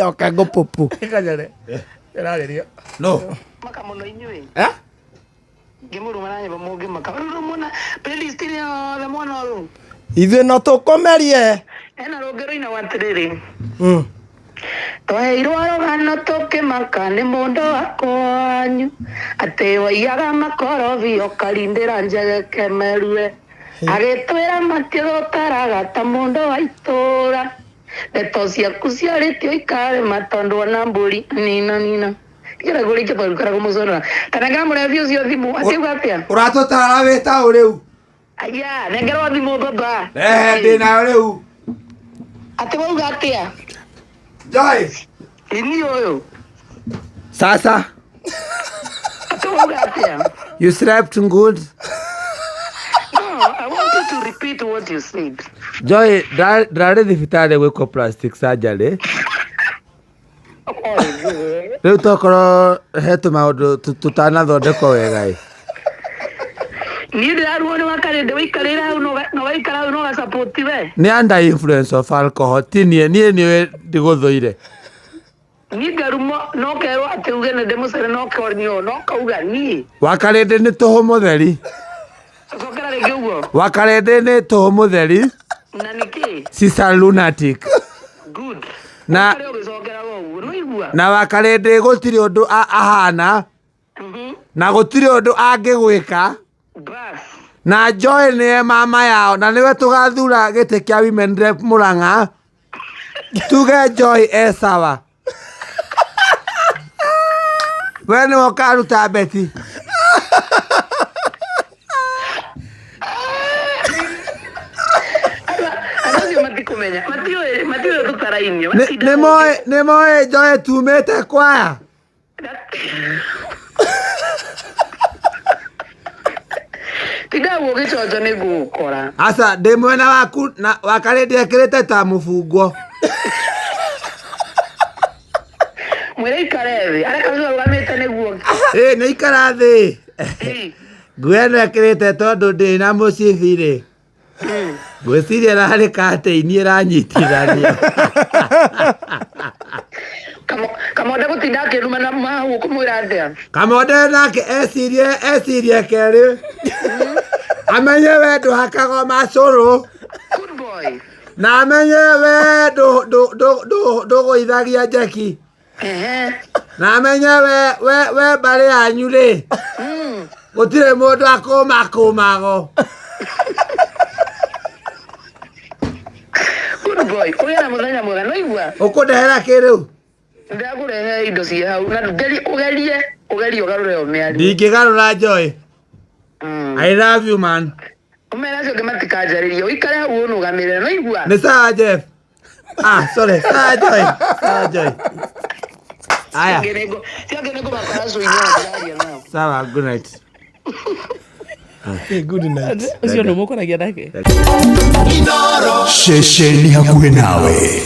Yoka ngũpũpũ. Kanyare. Ĩrarĩrio. No. Maka mũno inyuĩ. Eh? Ngĩmũruma na nyĩmbo mũngĩmaka. Rĩu mwana playlist -inĩ yothe mwana ũyũ. Ithuĩ no tũkũmerie. Hena rũngĩ rũinagwo atĩrĩrĩ. Twaheirwo rũgano tũkĩmaka nĩ mũndũ wa kwanyu atĩ waiyaga makorobia ũkarindĩra njegeke merue agĩtwĩra matiũtaraga ta mũndũ wa itũra ndeto ciaku ciarĩtio ikarĩma tondũ ona mbũri nina nina ndigera kũrĩkia tondũ karagwo mũconora kana ngamũrebi ũcio thimũ akiuga atĩa Ũratũtara wĩ taũ rĩu. Aya, nengerwo thimũ baba. Rehe ndĩ nayo rĩu. Atĩ wauga atĩa? Joy. Ini ũyũ. Sasa. Atĩ wauga atĩa? You slept good. No, I want you to repeat what you said. Joy, ndarĩ thibitarĩ gwĩkwo plastic surgery. Rĩu tokorwo he tũmaũndũ tũtanathondekwo wega ĩ. Niĩ ndĩraruo nĩ wakarĩndĩ waikarĩra hau na waikara hau na ũgasupport we. Nĩ under influence of alcohol ti niĩ niĩ nĩwe ndigũthũire. Niĩ ngarumo no kerwo atĩ uge nĩ ndĩmũcere no konio no kauga niĩ. Wakarĩndĩ nĩ tũhũ mũtheri. Cokera rĩngĩ ũguo. Wakarĩndĩ nĩ tũhũ mũtheri. Na nĩkĩ? She's a lunatic. Good. Na Ũikare ũgĩcokeraga ũguo nĩ waigua? na wakarĩndĩ gũtirĩ ũndũ ahana na gũtirĩ ũndũ angĩgwĩka. Bas. Na Joy nĩwe mama yao na nĩwe tũgathura gĩtĩ kĩa women rep Murang'a. Tuge Joy e sawa. We nĩwe ũkaruta beti. Andũ acio matikũmenya matiũĩ matiũĩ tũtarainio. Nĩ moĩ Joy tumĩte kwaya. Tinda ũguo ũgĩconjo nĩ ngũgũkora. Aca ndĩ mwena waku na wakarĩ ndĩekĩrĩte ta mũbungwo. Mwĩre ikare thĩ areka ũcio arũgamĩte nĩguo. Ĩ nĩ ikara thĩ. Nguo ĩno ĩkĩrĩte tondũ ndĩ na mũcibi rĩ. Ngwĩciria ĩrarĩ katĩini ĩranyitithanio. Kamonde gũtinda akĩruma na mahu ũkũmwĩra atĩa? Kamonde nake ecirie ecirie kerĩ. Amenye we ndũhakagwo macũrũ. Good boy. Na amenye we ndũgũithagia njeki. Na amenye we we we mbarĩ yanyu rĩ gũtirĩ mũndũ akũmakũmago. Good boy. Ũgĩe na mũthenya mwega no igua. Ũkũndehera kĩ rĩu? Ndakũrehe indo ciĩ hau na ũgerie ũgerie ũgarũre o mĩario. Ndingĩgarũra Joy. I love you man. Ũmere acio angĩ matikanjarĩrie ũikare hau ũnũgamĩrĩre no igua. Nĩ sawa Jeff. Ah, sorry. Sawa Joy. Sawa Joy. Aya. Cio angĩ nĩ ngũmakora cũinĩ na ndĩraria nao. Sawa, good night. Hey, good night. Ũcio nĩ mũkoragia nake. Ceceni hakuhĩ nawe.